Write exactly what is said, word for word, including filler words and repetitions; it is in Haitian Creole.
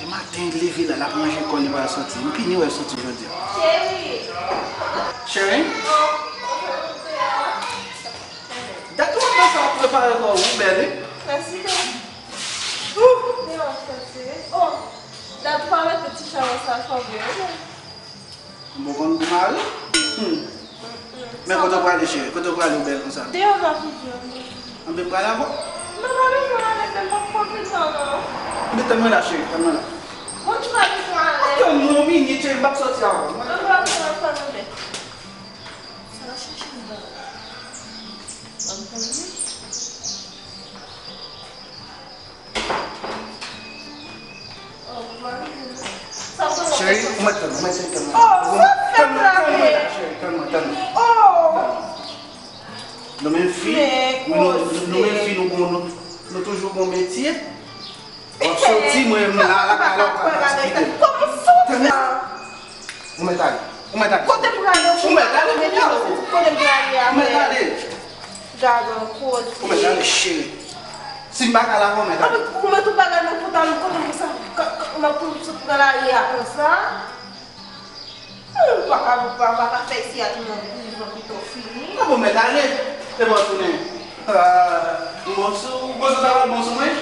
Maten, leve la, l ap ranje kò l, li pral soti. M pini wè l soti jodi a. Cheri! Cheri? Dat ou ap sa ap prepare kò w, ou bèl, wi. Mèsi, bèl. Ouh! Byen w ap santi, wi. Oh! Dat ou pa mete ti chawon sa fò byen, wi. M poko konn pou mari. Hmm. Men kote w prale, cheri? Kote w prale, ou bèl konsa? Deyò nan figi an. Anben m prale avè w. Non, pa bezwen ale, men m p ap pran pil tan, non. Anben tann mwen la, cheri, tann mwen la. Bon, ou pa bezwen ale. Tann mwen yon minit, cheri, m p ap soti avè w. Non, pa bezwen, tann mwen. Sa va chache m ba. Ban m tann mwen. Cheri, ou mèt tann, ou mèt tann mwen. Oh, sa fè travay. Tann mwen, cheri, tann mwen, tann mwen. Oh. Nou menm fi, nou, nou menm fi, nou, nou, nou toujou gon metye. W ap soti, mwen menm la, la, la, la, la, la, la. Kòman soti la? Ou mèt ale. Ou mèt ale. Kote m prale? Ou mèt ale, kote m prale a? Ou mèt ale. Gad on koze. Ou mèt ale, cheri. Si m pa ka la, ou mèt ale. Ou mèt ou bagay nan pantalon, kote m sa? Ou mèt pou sot nan lari a konsa? Ou pa ka, ou pa, pa ka fè isi a tounen yon prizon pito fini. Kòman ou mèt ale? Epi w tounen. Ah, bon sou, bon sou sa, bon sou mwen.